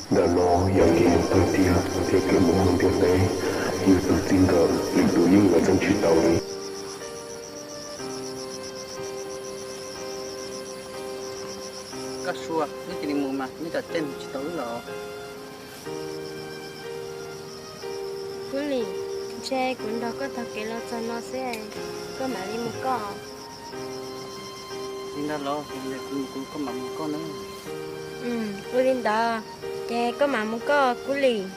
Ntawm no yog kev yuav tawg thiab, thiab kev mus ua ntiaj teb, yus tus txij nkawm lwm tus yeej yuav txeeb tsis tau li. Koj Sua, neb cia li mus mas, neb tom tej mus tsis tau wb los. Kub Lis, ntshe kuv nrog koj taug kev los txog no xwb, koj mam li mus koj. Li ntawd los, kuv mus kuv, koj mam mus koj na. Ua li ntawd, ces koj mam mus koj Kub Lis.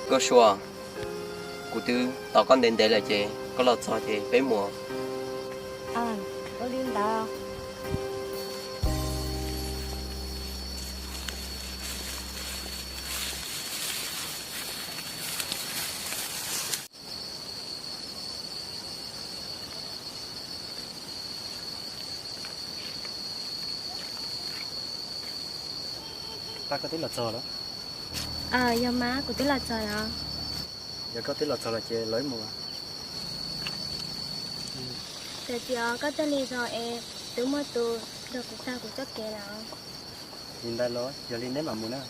Koj Sua, kuv twb tos koj ntev ntev lawm ces koj los txog ces peb mus. Ua li ntawd. Pab, koj twb los txog los? Yog mas, kuv twb los txog los. Yog koj twb los txog los ces los wb mus. Txawm tias koj tag li zog es twb muaj tus nrog kuv taug kuv txoj kev lawm. Li ntawd los yog li neb mam mus na.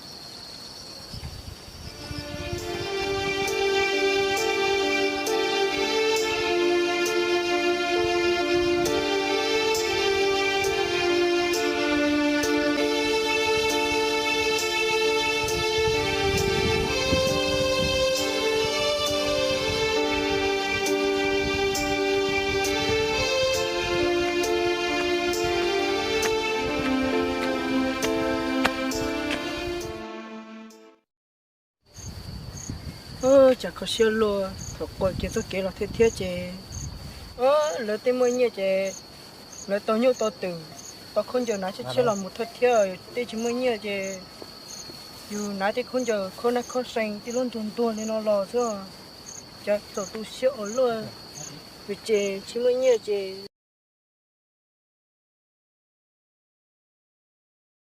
Cas kho siab luaj, thaum qua kiag txoj kev los thiab thiab ces lawv tej muaj nyiaj ces lawv tau nyuj tau twm, tau khaub ncaws hnav tshiab tshiab los mus thawj thiab, tej tsis muaj nyiaj ces yus hnav tej khaub ncaws khaub nab khaub see tej lub ntuag ntuag li no los xwb. Cas txaus tu siab ua luaj, yus ces tsis muaj nyiaj ces